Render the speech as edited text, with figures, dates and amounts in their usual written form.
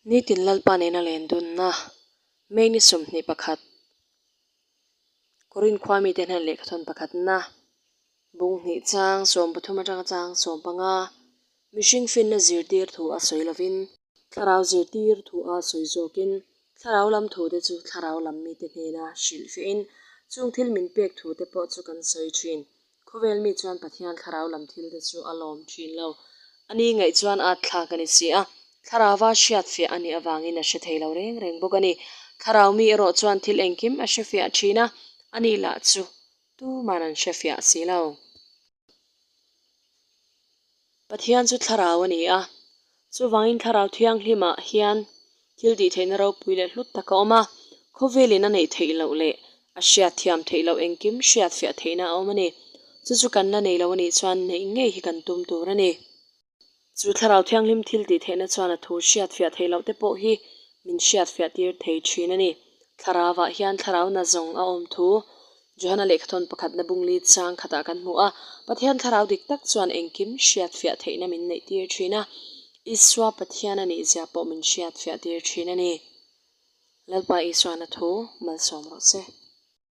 Nitin Lalpa nena len dunna May ni 21 Korin khua mite hnen lehkhathawn pakhatna bung hnih chang 13 atanga chang 15 mihring finna zirtir thu a sawi lovin thlarau zirtir thu a sawi zawkin thlarau lam thu te chu thlarau lam mite hnena hrilh fiahin chung thil min pek thu te pawh chu kan sawi thin. Khawvel mi chuan Pathian thlarau lam thil te chu a lawm thin lo. A ni ngaih chuan at thlak a ni si a, thlarauva hriat fiah a nih avangin a hre thei lo reng reng bawk a ni. Thlarau mi erawh chuan thil engkim a hre fiah thin a, a ni lah chu tuman an hre fiah si lo. Pathian chu thlarau a ni a, chuvangin thlarau thianghlimah hian thil tih theihna ropui leh hlut tak a awm a, khawvelin a neih theih loh leh a hriat thiam theih loh engkim hriat fiah theihna a awm a ni. Chu chu kan la nei lo a nih chuan neih ngei hi kan tum tur a ni. Chu thlarau thianghlim thil tih theihna chuan a thu hriat fiah theih loh te pawh hi min hriat fiah tir thei thin a ni. Thlarauah hian thlarau na zawng a awm thu Johana lehkhathawn pakhatna bungli chang khatah kan hmu a, Pathian thlarau dik tak chuan engkim hriat fiah theihna min neih tir thin a, Isua Pathian a nihzia pawh min hriat fiah tir thin a ni. Lalpa Isuan a thu malsawm rawh se.